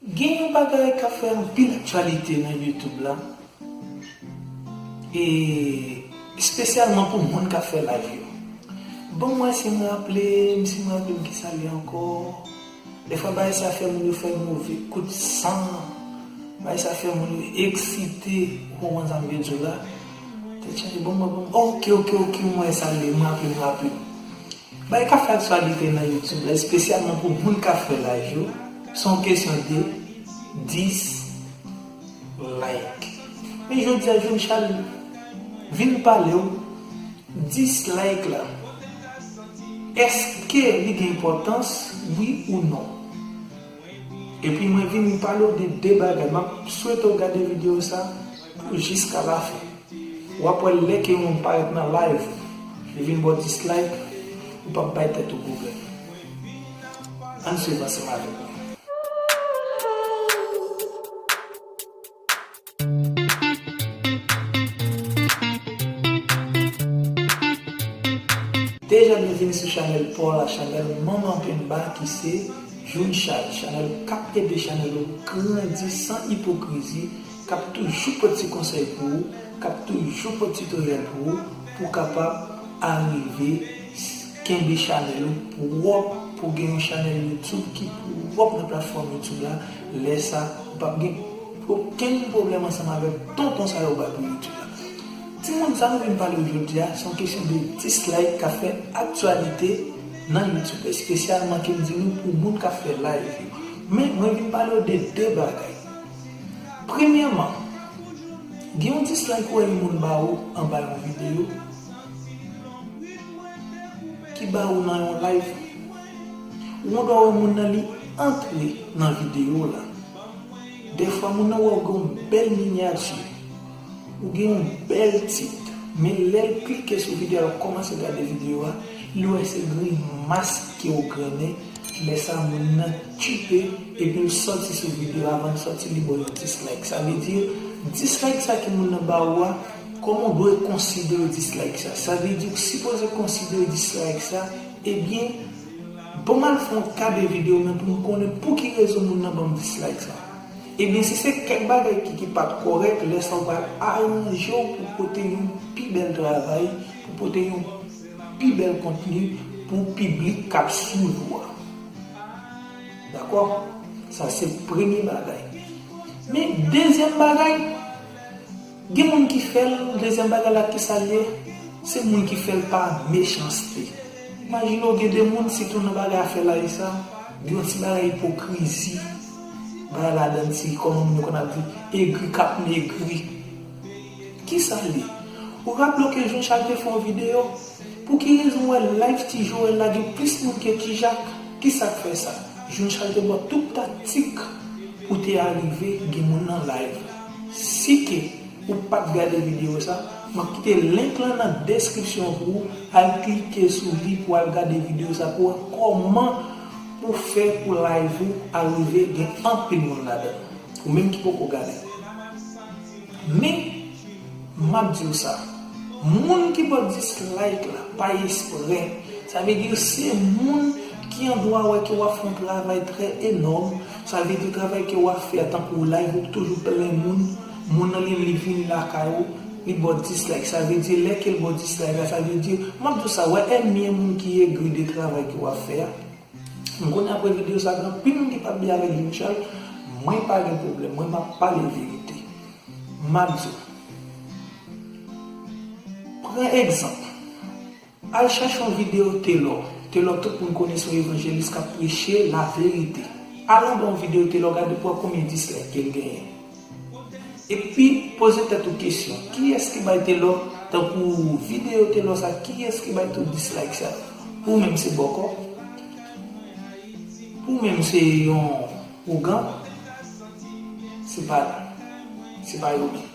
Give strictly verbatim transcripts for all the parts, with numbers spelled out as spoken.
Gen yon bagay k ap fè anpil aktyalite nan YouTube la, e espesyalman pou moun k ap fè live yo. Ban m wè si m raple m, si m raple m kisa l ye ankò. Defwa bagay sa fè moun yo fè move kout san, bagay sa fè moun yo eksite, ou konprann sa m vle di w la. Tèt chaje, ban m wè, ban m, oke, oke, oke, m wè sa l ye, m raple m, raple m. Bagay k ap fè aktyalite nan YouTube la, espesyalman pou moun k ap fè live yo, se yon kesyon de dis like. Men jodi a, Jeune Charles vin pale w dis like la. Èske li gen enpòtans, wi ou non? Epi mwen vin pale w de de bagay. M ap swete w gade videyo sa pou jiska lafen. W ap wè lè ke yon moun parèt nan live, li vin ba w dislike, ou p ap bay tèt ou pwoblèm. Ann swiv ansanm avèk mwen. Deja byenvini sou chanèl pa w la, chanèl Manman Penba ki se Jeune Charles, chanèl k ap ede chanèl ou grandi san ipokrizi, k ap toujou pote ti konsèy pou ou, k ap toujou pote titoryèl pou ou, pou w kapab arive kenbe chanèl ou pwòp, pou w gen yon chanèl YouTube ki pwòp nan platfòm YouTube la. Lè sa, ou p ap gen okenn pwoblèm ansanm avèk tonton sa yo bay pou YouTube la. Timoun, sa nou vin pale w jodi a, se yon kesyon de dislike k ap fè aktyalite nan YouTube, espesyalman ke m di nou pou moun k ap fè live yo. Men, mwen vin pale w de de bagay. Premyèman, gen yon dislike ou wè yon moun ba ou anba yon videyo ki ba ou nan yon live. Ou gendwa wè moun nan li antre nan videyo la. Dèfwa moun nan wè ou gen yon bèl minyati, ou gen yon bèl tit, men lè l klike sou videyo a, l kòmanse gade videyo a, li wè se grimas ke w grennen. Lè sa moun nan tchipe, epi l sòti sou videyo a, avan l sòti li ba w yon dislike. Sa vle di, dislike sa ke moun nan ba ou a, kòman w dwe konsidere dislike sa? Sa vle di, ou sipoze konsidere dislike sa, ebyen, ban m al fè yon ka de videyo, men pou m konnen pou ki rezon moun nan ban m dislike sa. Ebyen, si se kèk bagay ki, ki pa t kòrèk, lè sa w pral aranje w pou pote yon pi bèl travay, pou pote yon pi bèl kontni, pou piblik k ap swiv ou a. Dakò? Sa se premye bagay. Men dezyèm bagay, gen moun ki fè l, dezyèm bagay la, kisa l ye? Se moun ki fè l pa mechanste. Imajine w gen de moun, sitou nan bagay afè live sa, gen yon ti bagay ipokrizi. Bagay ladan ti, kòman moun yo konn ap di, egri k ap megri. Kisa l ye? Ou raple w ke Jeune Charles te fè yon videyo? Pou ki rezon w wè live Ti Joel la gen plis moun ke Ti Jak? Kisa k fè sa? Jeune Charles te ba w tout taktik pou te arive gen moun nan live. Si ke ou pa t gade videyo sa, m ap kite link lan nan deskripsyon pou ou. Al klike sou li pou al gade videyo sa pou wè kòman pou fè pou live ou arive gen anpil moun ladan. Ou menm ki poko gade. Men, m ap di w sa. Moun ki ba w dislike la, pa eksprè. Sa vle di se moun ki an dwa wè ke w ap fè yon travay trè enòm. Sa vle di travay ke w ap fè a, tankou live ou toujou plen moun. Moun nan li, li vini lakay ou, li ba w dislike. Sa vle di lè ke l ba w dislike la, sa vle di, m ap di w sa, wè ènmi an moun ki egri de travay ke w ap fè a. M konnen apre videyo sa, gen anpil moun ki p ap byen avèk Jeune Charles, mwen pa gen pwoblèm, mwen m ap pale verite. M ap di w. Pran egzanp. Al chache yon videyo Telò. Telò tout moun konnen se yon evanjelis k ap preche laverite. Al anba yon videyo Telò, gade pou w wè konbyen dislike ke l genyen. Epi, poze tèt ou kesyon, kiyès ki bay Telò, tankou videyo Telò sa, kiyès ki bay tout dislike sa? Pou ou menm se bòkò? Pou ou menm se yon ougan? Se pa, se pa yo menm.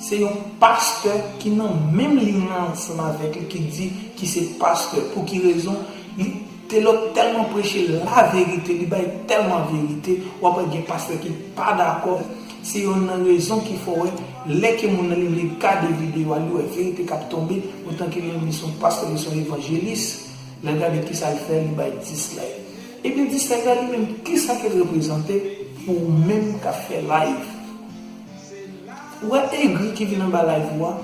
Se yon pastè ki nan menm liy lan ansanm avèk li, ki di ki se pastè. Pou ki rezon? Li, Telò tèlman preche laverite, li bay tèlman verite, w ap wè gen pastè ki pa dakò. Se youn nan rezon ki fè w wè, lè ke moun nan li vle gade videyo a, li wè verite k ap tonbe, otan ke li menm li se yon pastè, li se yon evanjelis, lè l gade kisa l fè, li bay dislike. Ebyen, dislike la li menm, kisa ke l reprezante pou ou menm? live. Ou wè egri ki vin anba live ou a?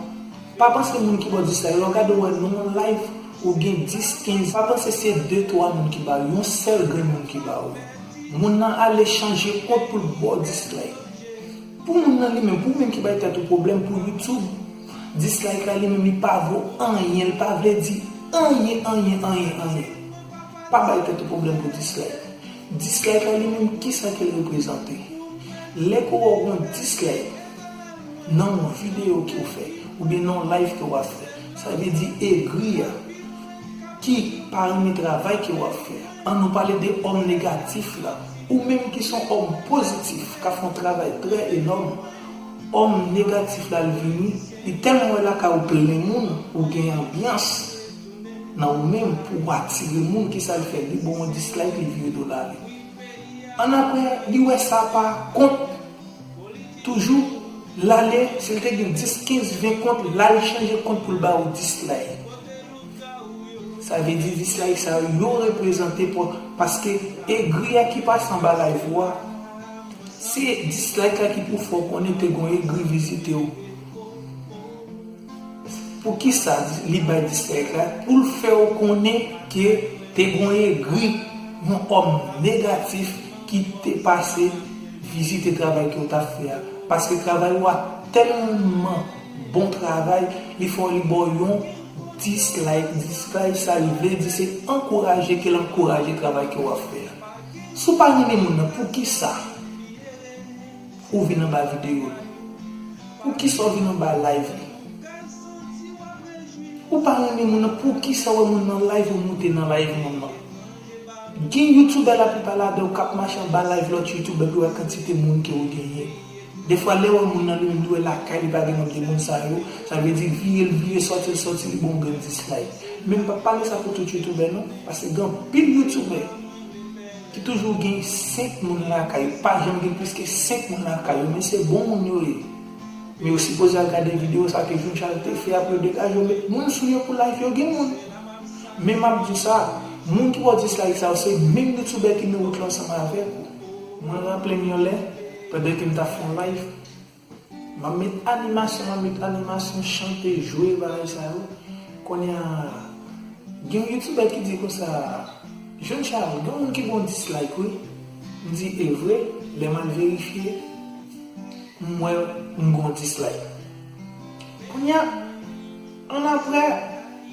Pa panse moun ki ba w dislike, lè w gade w wè nan yon live ou gen dis, kenz, pa panse se de, twa moun ki ba w, yon sèl grenn moun ki ba w. Moun nan ale chanje kont pou l ba w dislike. Pou moun nan li menm, pou ou menm ki bay tèt ou pwoblèm pou YouTube, dislike la li menm li pa vo anyen, li pa vle di anyen, anyen, anyen, anyen. Pa bay tèt ou pwoblèm pou dislike. Dislike la li menm, kisa ke l reprezante? Lè ke w wè w gen yon dislike nan yon videyo ke w fè, oubyen nan yon live ke w ap fè, sa vle di egri a ki pa renmen travay ke w ap fè a. An nou pale de òm negatif la. Ou menm ki se yon òm pozitif, k ap fè yon travay trè enòm, òm negatif la, l vini, li tèlman wè lakay ou plen moun, ou gen anbyans nan ou menm pou w atire moun, kisa l fè? Li ba w yon dislike, li vire do l ale. Annapre, li wè sa pa kont, toujou, l ale, si l te gen dis, kenz, ven kont, l al chanje kont pou l ba w dislike. Sa vle di dislike sa yo, yo reprezante pou, paske egri a ki pase anba live ou a, se dislike la ki pou fè w konnen te gen yon egri vizite w. Poukisa li bay dislike la? Pou l fè w konnen ke te gen yon egri, yon òm negatif ki te pase vizite travay ke w t ap fè a. Paske travay ou a tèlman bon travay, li fè w li ba w yon dislike. Dislike sa li vle di se ankouraje ke l ankouraje travay ke w ap fè a. Si w pa renmen moun nan, poukisa ou vin anba videyo l? Poukisa w vin anba live li? Ou pa renmen moun nan, poukisa w wè moun nan live ou moute nan live moun nan? Gen youtubè laplipa ladan yo k ap mache anba live lòt youtubè pou yo wè kantite moun ke ou genyen. Defwa lè w wè moun nan li menm li wè lakay li pa gen nonm de moun sa yo, sa vle di vire l vire, sòti l sòti, li ba w yon grenn dislike. Men m p ap pale sa pou tout youtubè non, paske gen anpil youtubè ki toujou gen senk moun lakay yo, pa janm gen plis ke senk moun lakay yo, men se bon moun yo ye. Men yo sipoze al gade videyo sa ke June Charles te fè, apre yo degaje yo met moun sou yo pou live yo gen moun. Men m ap di w sa, moun ki ba w dislike sa yo se menm youtubè ki nan wout la ansanm avèk ou. Mwen raple m yon lè, pandan ke m t ap fè yon live, m ap met animasyon, m ap met animasyon, chante, jwe, bagay sa yo. Kounye a, gen yon youtubè ki di konsa, June Charles, gen moun ki ba w dislike wi. M di, e vre? Lè m al verifye, m wè m gen yon dislike. Kounye a, annapre,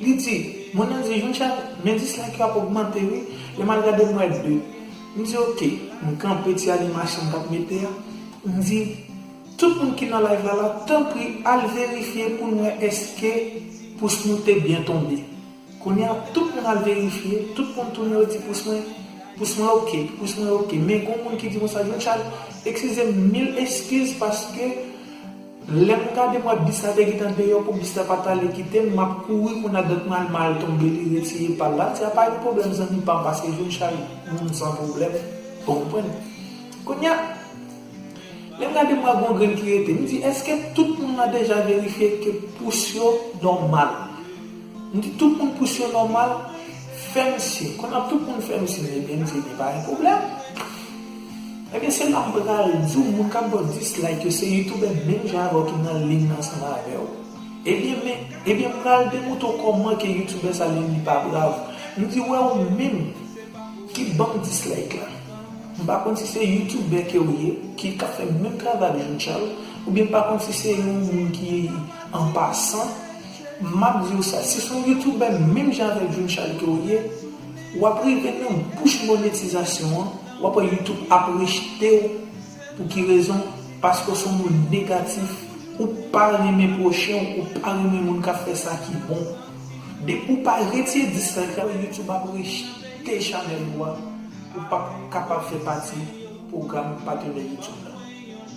li di, moun nan di, June Charles, men dislike yo ap ogmante wi. Lè m al gade m wè de. M di, oke, m kanpe ti animasyon m t ap mete a. M di, tout moun ki nan live la la, tanpri al verifye pou n wè èske pous nou te byen tonbe. Kounye a, tout moun al verifye, tout moun tounen yo di pous mwen, pous mwen oke, pous mwen oke. Men gon moun ki di konsa, June Charles, eskize m mil eskiz paske lè m gade m wè bis la te gentan deyò pou bis la pa t ale kite m, m ap kouri kounye a dòt mwen al mal tonbe, li retire pa l la. M di, a pa gen pwoblèm zanmi pa m paske June Charles, moun san pwoblèm. Ou konprann? Kounye a, lè m gade m wè gon grenn ki rete, m di, èske tout moun la deja verifye ke pous yo nòmal? M di, tout moun pous yo nòmal? Fè m si. Kounye a tout moun fè m si, ebyen, m di, ebyen, pa gen pwoblèm. Ebyen, se la m pral di w, moun k ap ba w dislike yo, se youtubè menm jan avè w ki nan liy nan ansanm avè w. Ebyen, men, ebyen, m pral demontre w kòman ke youtubè sa li, li pa brav. M di, wè ou menm, ki ban m dislike la. M pa konn si se youtubè ke w ye, ki ka fè menm travay ak June Charles, oubyen m pa konn si se yon moun ki an pasan. M ap di w sa, si se yon youtubè menm jan avèk June Charles ke w ye, w ap rive nan bouch monetizasyon an, w ap wè YouTube ap rejte w. Pou ki rezon? Paske w se yon moun negatif, ou pa renmen pwochen w, ou pa renmen moun k ap fè sa ki bon. Depi w pa retire dislike la, YouTube ap rejte chanèl ou a, ou p ap kapab fè pati pwogram patenè YouTube la.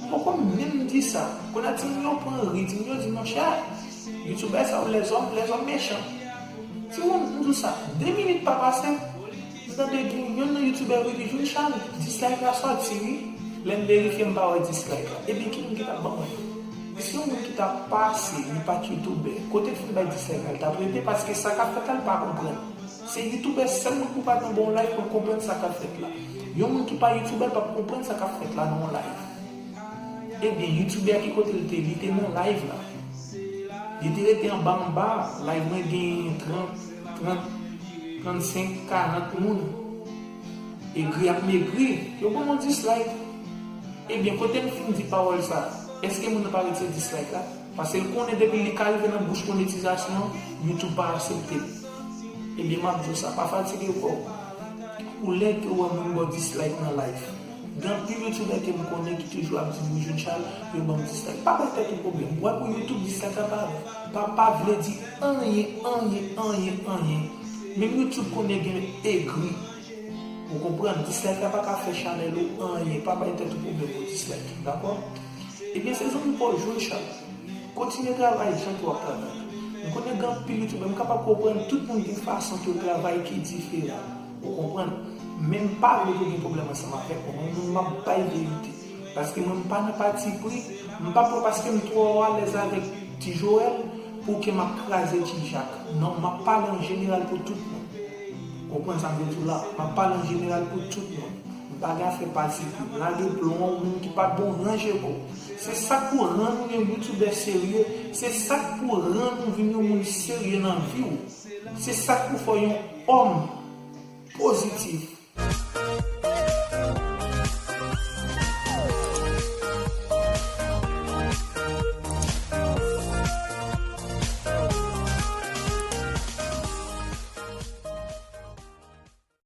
M poko menm di sa. Kounye a timoun yo pran ri, timoun yo di, monchè, youtubè sa yo lèzòm, lèzòm mechan. Timoun, m di w sa, de minit pa pase, m tande gen youn nan youtubè yo rele June Charles, dislike la sòti wi. Lè m verifye m pa wè dislike la. Ebyen ki moun ki t ap ban mwen yo? Si yon moun ki t ap pase, li pa t youtubè, kote l fin bay dislike la, l t ap rete paske sa k ap fèt la l pa konprann. Se youtubè sèl moun pou pa t anba yon live pou l konprann sa k ap fèt la. Yon moun ki pa youtubè p ap konprann sa k ap fèt la nan yon live. Ebyen, youtubè a ki kote l te? Li te nan live la. Li te rete anba anba. Live mwen gen trant, trant, trannsenk, karant moun. Egri ap megri. Yo ban m yon dislike. Ebyen, kote m fin di pawòl sa, èske moun nan pa retire dislike la? Paske l konnen depi li ka rive nan bouch monetizasyon an, youtube pa aksepte l. Ebyen, m ap di w sa, pa fatige kò w. Ou lè ke w wè moun ba w dislike nan live. Gen anpil youtubè ke m konnen ki toujou ap di m, "Jean Charles, yo ban m dislike." Pa bay tèt ou pwoblèm. Wè, pou youtube dislike la pa, pa, pa vle di anyen, anyen, anyen, anyen. Menm youtube konnen gen egri. Ou konprann? Dislike la pa ka fè chanèl ou anyen. Pa bay tèt ou pwoblèm pou dislike. Dakò? Ebyen, se zanmi pa w Jean Charles. Kontinye travay jan ke w ap travay. M konnen gen anpil youtubè, m kapab konprann tout moun gen fason ke yo travay ki diferan. Ou konprann? Men m pa vle pou gen pwoblèm ansanm avèk mwen. Mwen, m ap bay verite. Paske mwen, m pa nan pati pri, m pa pran paske m twò alèz avèk Ti Joel pou ke m ap kraze Ti Jak. Non, m ap pale an jeneral pou tout moun. Konprann sa m vle di w la? M ap pale an jeneral pou tout moun. M pa gen afè pati pri. Lage plon an, ou menm ki pa t bon, ranje kò w. Se sa k pou rann ou yon youtubè serye. Se sa k pou rann ou vin yon moun serye nan vi w. Se sa k pou fè w yon òm pozitif.